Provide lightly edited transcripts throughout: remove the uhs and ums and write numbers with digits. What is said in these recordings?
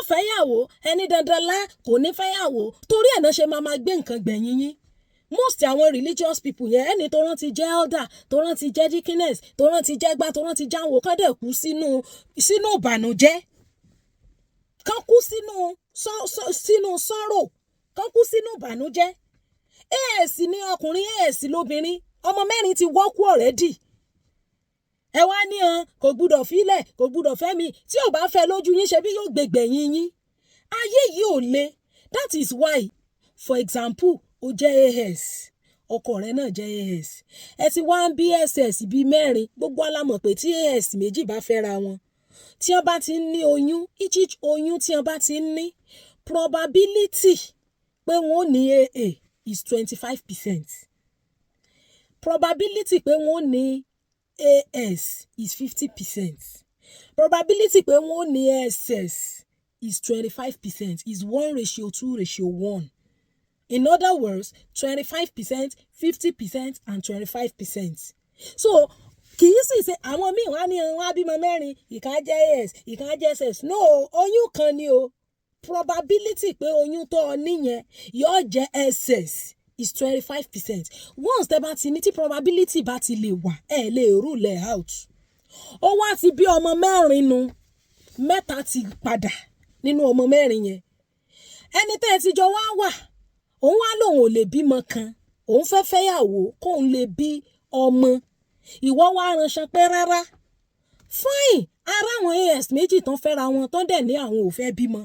fẹ́yàwó, ẹni dandan lá kò ní fẹ́yàwó. Torí ẹ̀ náà ṣe máa máa gbé nǹkan gbẹ̀yìn yín. Most àwọn religious people yẹn, ẹni tó rántí jẹ́ elder, tó rántí jẹ́ deaconess, tó rántí jẹ́ gbá, tó rántí jáwó, kán dẹ̀ kú sínú ìbànújẹ́, kán kú sínú sorrow, kán kú sínú ìbànújẹ́. AS ní ọkùnrin, AS lóbìnrin, ọmọ mẹ́rin ti wọ́kú already. Ẹ wá ní hàn kò gbúdọ̀ fílẹ̀, kò gbúdọ̀ fẹ́ mi. Tí ò bá fẹ́ lójú yín, ṣe bí yóò gbẹgbẹ̀yìn yín. Ayé yìí ò le. That is why, for example, o jẹ́ AS, ọkọ rẹ náà jẹ́ AS, ẹ ti wá ń bí SS bíi mẹ́rin. Gbogbo alámọ̀ pé tí AS méjì bá fẹ́ra wọn, tí wọ́n bá ti ń ní oyún, each oyún tí wọ́n bá ti ń ní, probability pé wọ́n ó ní AA is 25%, probability pé wọ́n ó ní AS is 50%, probability pé wọ́n ó ní SS is 25%, is 1 ratio 2 ratio 1. In other words, 25%, 50% and 25%. So kì í sì ṣe àwọn míì wá ní wọn á bímọ mẹ́rin, ìkan á jẹ́ AS, ìkan á jẹ́ SS. No, oyún kan ni o. Probability pé oyún tó o níyẹn yóò jẹ́ SS is 25%. Once tẹ́ bá ti ní, tí probability bá ti lè wà, ẹ lè rule it out. Ó wá ti bí ọmọ mẹ́rin nu, mẹ́ta ti padà nínú ọmọ mẹ́rin yẹn. Ẹni tẹ́ ẹ ti jọ wá wà, òun wá lòun ò lè bímọ kan, òun fẹ́ fẹ́yàwó kóun lè bí ọmọ. Ìwọ wá ránṣẹ́ pé rárá. Fine, ara àwọn AS méjì tán fẹ́ra wọn, tán dẹ̀ ní àwọn ò fẹ́ bímọ.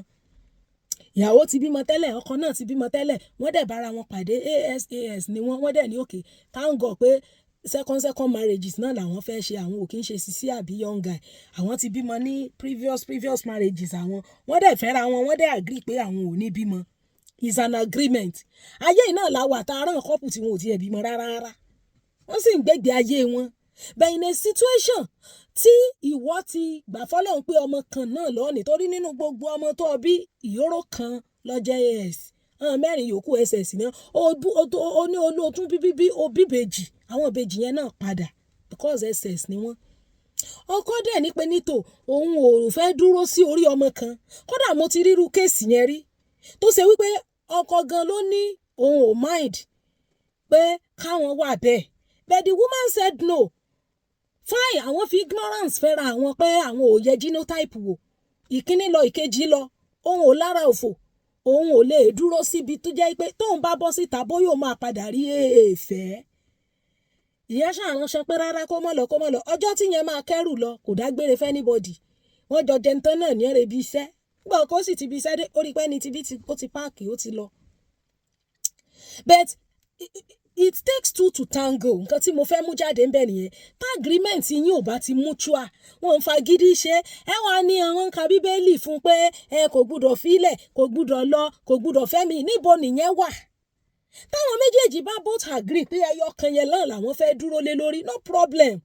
Ìyàwó ti bímọ tẹ́lẹ̀, ọkọ náà ti bímọ tẹ́lẹ̀, wọ́n dẹ̀ bára wọn pàdé. ASAS ni wọ́n. Wọ́n dẹ̀ ní okay, thank God pé second second marriages náà làwọn fẹ́ ṣe, àwọn ò kí ń ṣe sisi àbí young guy. Àwọn ti bímọ ní previous previous marriages àwọn. Wọ́n dẹ̀ fẹ́ra wọn, wọ́n dẹ̀ agree pé àwọn ò ní bímọ. Is an agreement. Ayé yìí náà la wà tá a rán couple tí wọn ò tiẹ̀ bímọ rárá rárá, wọ́n sì ń gbégbé ayé wọn. But in a situation tí ìwọ ti gbà fọlọ́run pé ọmọ kan náà lọ́ọ̀nì, torí nínú gbogbo ọmọ tó bí, ìyóró kan ló jẹ́ AS, àwọn mẹ́rin yòókù SS náà. Ó ní olóòtún bíbí bí òbí ìbejì, àwọn ìbejì yẹn náà padà because SS ni wọ́n. Ọkọ dẹ̀ ní pé nítò òun ò fẹ́ dúró sí orí ọmọ kan. Kódà mo ti ríru case yẹn rí tó ṣe wípé ọkọ gan ló ní òun ò mind pé káwọn wà bẹ́ẹ̀, but the woman said no. Fine, àwọn fi ignorance fẹ́ra àwọn pé àwọn ò yẹ genotype wò. Ìkíní lọ, ìkejì lọ, òun ò lára òfò, òun ò lè dúró síbi tó jẹ́ pé tóun bá bọ́ síta, bóyá òun máa padà rí èèfẹ́. Ìyẹn ṣàránṣẹ́ pé rárá, kó mọ̀ lọ, kó mọ̀ lọ. Ọjọ́ tí yẹn máa kẹ́rù lọ, kò dágbére fẹ́ anybody. Wọ́n jọ jẹun tán náà ní ẹ̀rẹ̀ ibi iṣẹ́ gbọ́, kó sì ti ibi iṣẹ́ dé, ó rí pé ẹni tí bí ó ti pack, ó ti lọ. But it takes two to tango. Nǹkan tí mo fẹ́ mú jáde ń bẹ̀ nìyẹn. Tá agreement yín ò bá ti mutual, wọn ń fagídí ṣe. Ẹ wá ní àwọn ń ka Bíbélì fún pé ẹ kò gbúdọ̀ fílẹ̀, kò gbúdọ̀ lọ, kò gbúdọ̀ fẹ́ mi. Níbo nìyẹn wà? Táwọn méjèèjì bá both agree pé ẹyọ kan yẹn náà làwọn fẹ́ dúró lé lórí, no problem.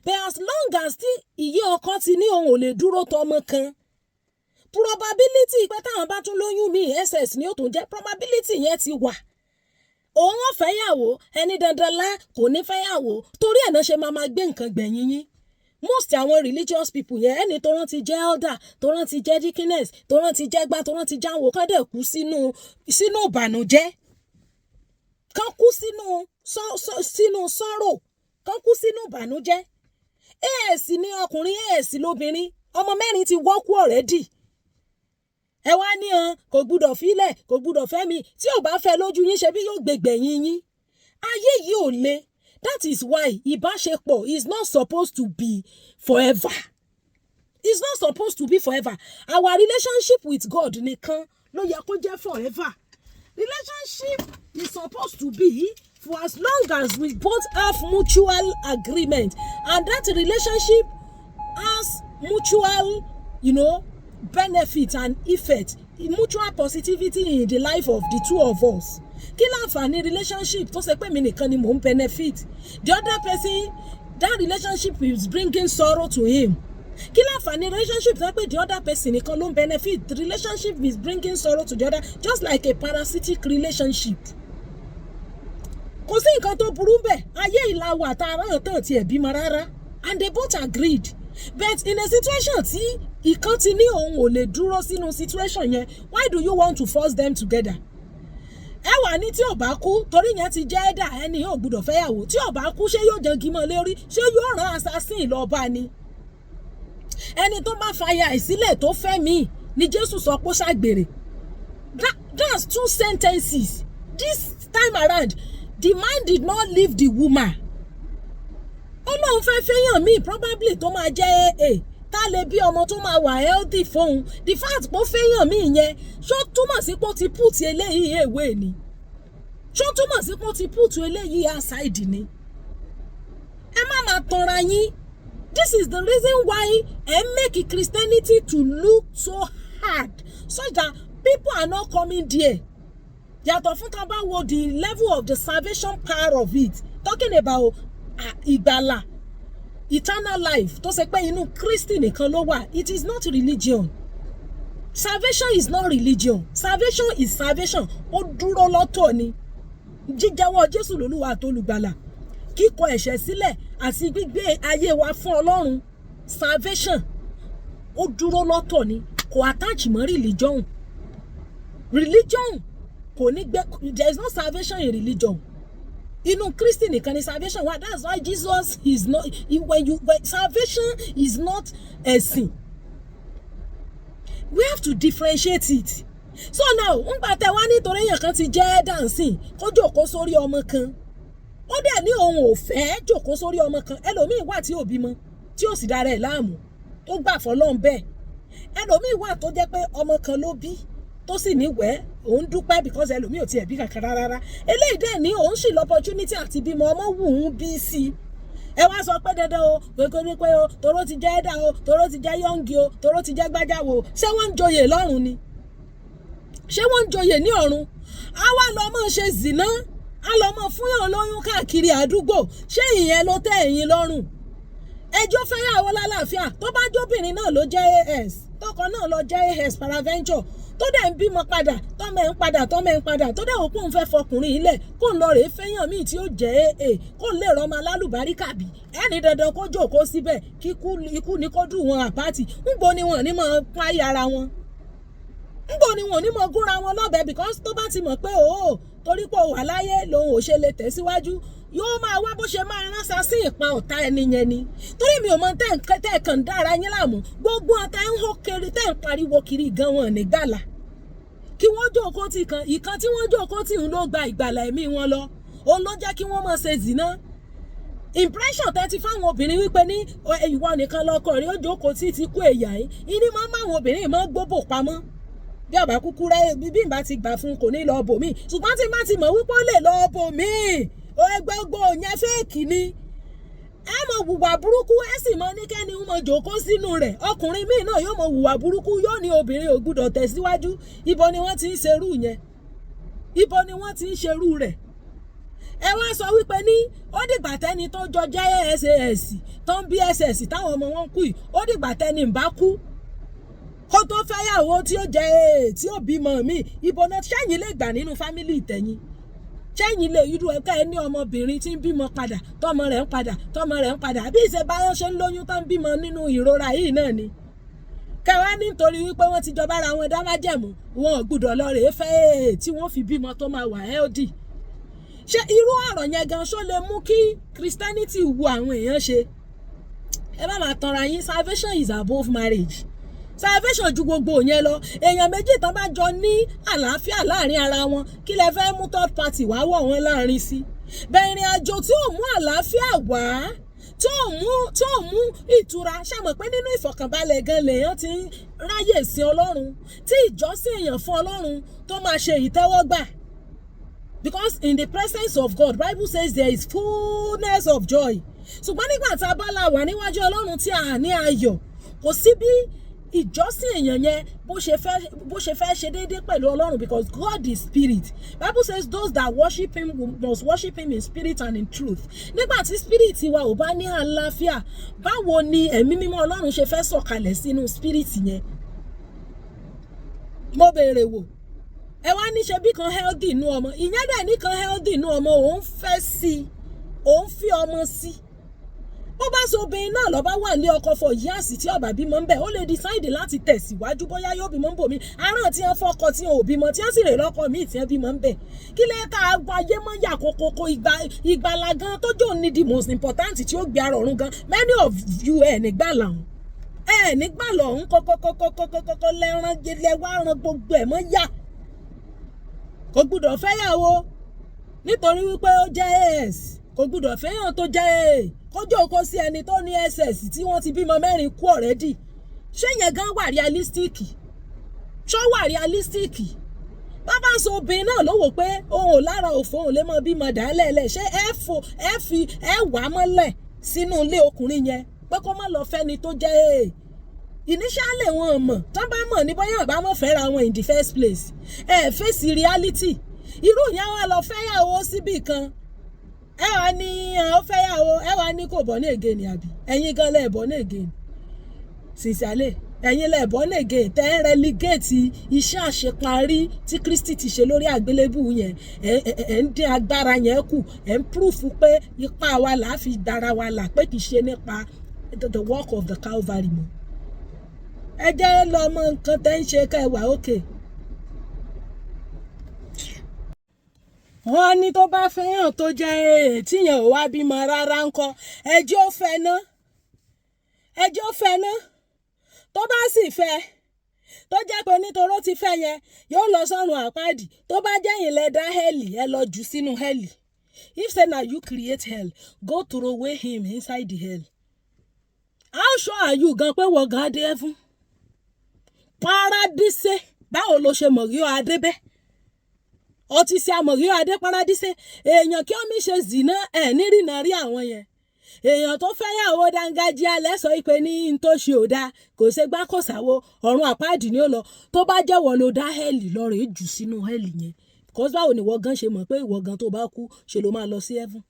But as long as tí ìyá ọkọ ti ní òun ò lè dúró tọmọ kan, probability pé táwọn bá tún lóyún míì, SS ni ó tún jẹ́, probability yẹn ti wà. Òun ò fẹ́yàwó, ẹni dandan lá kò ní fẹ́yàwó. Torí ẹ̀ náà ṣe máa máa gbé nǹkan gbẹ̀yìn yín. Most àwọn religious people yẹn, ẹni tó rántí jẹ́ elder, tó rántí jẹ́ deaconess, tó rántí jẹ́ gbá, tó rántí jáwó, kán dẹ̀ kú sínú ìbànújẹ́, kán kú sínú sorrow, kán kú sínú ìbànújẹ́. AS ní ọkùnrin, AS lóbìnrin, ọmọ mẹ́rin ti wọ́kú already. Ẹ wá ní hàn kò gbúdọ̀ fílẹ̀, kò gbúdọ̀ fẹ́ mi. Tí ò bá fẹ́ lójú yín, ṣe bí yóò gbẹgbẹ̀yìn yín. Ayé yìí ò le. That is why ìbáṣepọ̀ is not supposed to be forever. It's not supposed to be forever. Our relationship with God nìkan ló yẹ kó jẹ́ forever. Relationship is supposed to be for as long as we both have mutual agreement and that relationship has mutual benefit and effect, mutual positivity in the life of the two of us. Kí láǹfààní relationship tó ṣe pé mi nìkan ni mò ń benefit, the other person, that relationship is bringing sorrow to him? Kí láǹfààní relationship tó ṣe pé the other person nìkan ló ń benefit, the relationship is bringing sorrow to the other, just like a parasitic relationship? Kò sí nǹkan tó burú bẹ́ẹ̀. Ayé ìlà wà tá a rán tán tiẹ̀ bímọ rárá, and they both agreed. But in a situation tí ìkan ti ní òun ò lè dúró sínú situation yẹn, why do you want to force them together? Ẹ wà ní tí ò bá kú, torí yẹn ti jẹ́ ẹ̀dà, ẹni yóò gbúdọ̀ fẹ́yàwó. Tí ò bá kú, ṣé yóò jẹ́ gímọ̀ lérí? Ṣé yóò rán assassin lọ bá ni? Ẹni tó bá fàyà ìsílẹ̀ tó fẹ́ mi ni Jésù sọ pé ó ṣàgbèrè. That's two sentences. This time around, the man did not leave the woman. Ó lóun fẹ́ fẹ́yàn míì, probably tó máa jẹ́ AA, tá lè bí ọmọ tó máa wà healthy fóun. The fact pé ó fẹ́yàn míì yẹn, ṣó túmọ̀ sí pé ó ti put eléyìí away ni? Ṣó túmọ̀ sí pé ó ti put eléyìí aside ni? Ẹ má máa tanra yín. This is the reason why ẹ make Christianity to look so hard, such that people are not coming there. Yàtọ̀ fún ká bá wo the level of the salvation power of it, talking about ìgbàlà, eternal life, tó ṣe pé inú Kristi nìkan ló wà. It is not religion. Salvation is not religion. Salvation is salvation. Ó dúró lọ́tọ̀ ni. Jíjẹ́wọ́ Jésù lólúwa àtolùgbàlà, kíkọ ẹ̀ṣẹ̀ sílẹ̀ àti gbígbé ayé wa fún Ọlọ́run, salvation ó dúró lọ́tọ̀ ni, kò attach mọ́ religion. Religion kò ní gbé. There is no salvation in religion. Inú Kristi nìkan ni salvation wà. That's why Jesus is not, when you when salvation is not ẹ̀sìn. We have to differentiate it. So now, ńgbà tẹ wá nítorí èèyàn kan ti jẹ́ dancing, kó jòkó sórí ọmọ kan, ó dẹ̀ ní òun ò fẹ́ jòkó sórí ọmọ kan. Ẹlòmíì wà tí ò bímọ, tí ò sì dára ẹ̀ láàmú, tó gbà fọlọ́run bẹ́ẹ̀. Ẹlòmíì wà tó jẹ́ pé ọmọ kan ló bí, tó sì ní wẹ́ òun dúpẹ́, because ẹlòmíì ò tiẹ̀ bí kankan rárá. Eléyìí dẹ̀ ní òun sì l'opportunity àti bímọ, ọmọ wù ú bí sí i. Ẹ wá sọ pé dandan o, pé pé o, toró ti jẹ́ ẹ̀dá o, toró ti jẹ́ young o, toró ti jẹ́ gbájáwo. Ṣé wọ́n ń joyè lọ́run ni? Ṣé wọ́n ń joyè ní ọ̀run? Á wá lọ mọ́ ṣe zìnà, á lọ mọ́ fúnyàn lóyún káàkiri àdúgbò. Ṣé ìyẹn ló tẹ́ ẹ̀yin lọ́rùn? Ẹjọ́ fẹ́yàwó lálàáfíà. Tó bá jóbìnrin náà ló jẹ́ AS, tọkọ náà lọ jẹ́ AS paraventure, tó dẹ̀ ń bímọ padà, tọ́mọ ẹ̀ ń padà, tọ́mọ ẹ̀ ń padà, tó dẹ̀ wò kó ń fẹ́ fọkùnrin ilẹ̀, kó ń lọ rèé fẹ́yàn míì tí ó jẹ́ AA, kó ń lè rọmọ alálùbáríkà bí ẹni, dandan kó jókòó síbẹ̀, kí ikú ní kó dùn wọn àpáàtì. Ńbo ni wọn ní mọ̀ páyà ara wọn? Ńbo ni wọn ò ní mọ̀ gúnra wọn lọ́bẹ̀? Because tó bá ti mọ̀ pé òó torí pé ó wà láyé lòun ò ṣe lè tẹ̀síwájú, yóò máa wá bó ṣe máa ránṣà sí ìpa ọ̀tá ẹni yẹn ni. Torí mi ò mọ tẹ́ ẹ̀ kàn dára yín láàmú. Gbogbo ọ̀tá ń hó kiri, tẹ́ ń pariwo kiri gan, wọn nígbàlà. Kí wọ́n jókòó tì kan ìkan tí wọ́n jókòó tì ń ló gba ìgbàlà ẹ̀mí wọn lọ. Òun ló jẹ́ kí wọ́n máa ṣe zìnà. Impression tẹ́ ti fáwọn obìnrin wípé ní ìwọ nìkan lọkọ rí ó jókòó tí ti kú èyà yìí, ìní máa ń máwọn obìnrin máa ń gbóbò pamọ́. Bí ọba kúkú rẹ, bí n bá ti gbà fún, kò ní lọ bò mí. Ṣùgbọ́n tí n bá ti mọ̀ wípé ó lè lọ bò mí, gbogbo yẹn fake ni. Ẹ mọ hùwà burúkú, ẹ sì mọ ní kẹ́ni ń mọ jòkó sínú rẹ̀. Ọkùnrin míì náà yóò mọ hùwà burúkú, yóò ní obìnrin ò gbúdọ̀ tẹ̀síwájú. Ibo ni wọ́n ti ń ṣerú yẹn? Ibo ni wọ́n ti ń ṣerú rẹ̀? Ẹ wá sọ wípé ní ó dìgbà tẹ́ni tó jọ jẹ́ SAS tó ń bí SS táwọn ọmọ wọn kú yìí, ó dìgbà tẹ́ni ń bá kú kó tó fẹ́yàwó tí ó jẹ́ AA tí ó bímọ mi. Ibo náà ṣẹ́yìn lè gbà nínú family tẹ̀yìn? Ṣẹ́yìn lè irú ẹ̀ka ẹ ní ọmọbìnrin tí ń bímọ padà, tọmọ rẹ̀ ń padà, tọmọ rẹ̀ ń padà, àbí ìṣe báyọ̀ ṣe ń lóyún tó ń bímọ nínú ìrora yìí náà ni? Kẹwàá nítorí wípé wọ́n ti jọba ara wọn dá májẹ̀mú, wọn ò gbúdọ̀ lọ rèé fẹ́ AA tí wọ́n fi bímọ tó máa wà healthy. Ṣé irú ọ̀rọ̀ yẹn gan ṣó lè mú kí Christianity wu àwọn èèyàn ṣe? Ẹ má máa tanra yín. Salvation is above marriage. Salvation ju gbogbo yẹn lọ. Èèyàn méjì tán bá jọ ní àlàáfíà láàrin ara wọn, kí lẹ fẹ́ mú third party wá wọ̀ wọ́n láàrin sí? Bẹ́ẹ̀ ìrìn àjò tí ò mú àlàáfíà wá, tí ò mú ìtura, ṣàmọ̀ pé nínú ìfọ̀kànbalẹ̀ gan lèèyàn ti ń ráyè sí Ọlọ́run, tí ìjọsìn èèyàn fún Ọlọ́run tó máa ṣe ìtẹ́wọ́gbà, because in the presence of God, Bible says there is fullness of joy. Ṣùgbọ́n nígbà tá a bá la wà níwájú Ọlọ́run tí a ní ayọ̀, kò sí bí ìjọsìn èèyàn yẹn bó ṣe fẹ́ ṣe déédéé pẹ̀lú Ọlọ́run, because God is spirit. Bible says those that worship him must worship him in spirit and in truth. Nígbà tí spirit wa ò bá ní àlàáfíà, báwo ni ẹ̀mí mímọ́ Ọlọ́run ṣe fẹ́ sọ̀kalẹ̀ sínú spirit yẹn? Mo béèrè wò. Ẹ wá ní ṣe bí kan healthy inú ọmọ ìyẹn dẹ̀ ní kan healthy inú ọmọ, òun fẹ́ sí i, òun fi ọmọ sí. Bó bá ṣe obìnrin náà lọ bá wà ní ọkọ for years tí ó bá bímọ ń bẹ̀, ó lè decide láti tẹ̀síwájú, bóyá yóò bímọ ń bò mí. Aràn tí wọ́n fọkọ tí wọn ò bímọ, tí wọ́n sì rè lọ́kọ míì tí wọ́n bímọ ń bẹ̀. Kí lè ta ayé mọ́ yà kókókó? Ìgbàlà gan tó jò ní the most important tí ó gbé ara ọ̀run gan. Many of you ẹ̀ nígbà làwọn ẹ̀ nígbà lọ́hún kọ́kọ́kọ́kọ́kọ́kọ́ lẹ́rán lẹ́wọ́ ran gbogbo ẹ̀ mọ́ yà. Kò gbúdọ̀ fẹ́yàwó nítorí wípé ó jẹ́ AS, kò gbúdọ̀ fẹ́yàn tó jẹ́ AA, kójú òkó sí ẹni tó ní SS tí wọ́n ti bímọ mẹ́rin kú already. Ṣé yẹn gan wà realistic? Ṣó wà realistic? Bàbá ń sọ obìnrin náà ló wò pé òun ò lára òfò, òun lè mọ bímọ dálẹ́lẹ̀. Ṣé ẹ fò ẹ fi ẹ wà á mọ́lẹ̀ sínú ilé ọkùnrin yẹn pé kó má lọ fẹ́ni tó jẹ́ AA? Initially wọn mọ̀, tán bá mọ̀ ní bóyá ọ̀bá mọ̀ fẹ́ra wọn in the first place. Ẹ face reality. Irú yẹn wá lọ fẹ́yàwó síbì kan, ẹ wá ní ó fẹ́yàwó, ẹ wá ní kò born again, àbí ẹ̀yin gan lẹ̀ born again? Sincerely, ẹ̀yin lẹ̀ born again tẹ́ ń relegate iṣẹ́ àṣeparí tí Kristi ti ṣe lórí àgbélébù yẹn. Ẹ̀ ń dín agbára yẹn kù, ẹ̀ ń proof pé ipá wa là á fi dára wa là, pé kì í ṣe nípa the work of the Calvary mọ́. Ẹ jẹ́ lọ mọ nǹkan tẹ́ ń ṣe ká ẹ wà òkè. Wọ́n ní tó bá fẹ́yàn tó jẹ́ èè tíyẹn ò wá bímọ rárá ńkọ́? Ẹjọ́ ó fẹ́ ná, ẹjọ́ ó fẹ́ ná. Tó bá sì fẹ́, tó jẹ́ pé nítorí ó ti fẹ́ yẹn yóò lọ sọ́run àpáàdì, tó bá jẹ́ yín lẹ dá hell, ẹ lọ jù sínú hell. If say na you create hell, go throw away him inside the hell. How sure are you gan pé wọ́n gan adé heaven? Paradise, báwo ló ṣe mọ̀ rí ọ adé bẹ́ẹ̀? Ọtí sí amọ̀rí adé paradise. Èèyàn kí omi ṣe zìnà ẹ̀ nírìnà rí àwọn yẹn. Èèyàn tó fẹ́yàwó dángájíá lẹ́sọ̀ ìpè ní n tó ṣe ò dáa, kò ṣe gbá, kò sáwó, ọ̀run àpáàdì ni ó lọ. Tó bá jẹ́wọ́ ló dá hell, lọ́rẹ̀ jù sínú hell yẹn. Because báwo ni ìwọ gan ṣe mọ̀ pé ìwọ gan tó bá kú ṣe ló máa lọ sí heaven?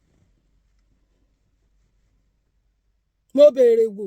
Mo béèrè wò.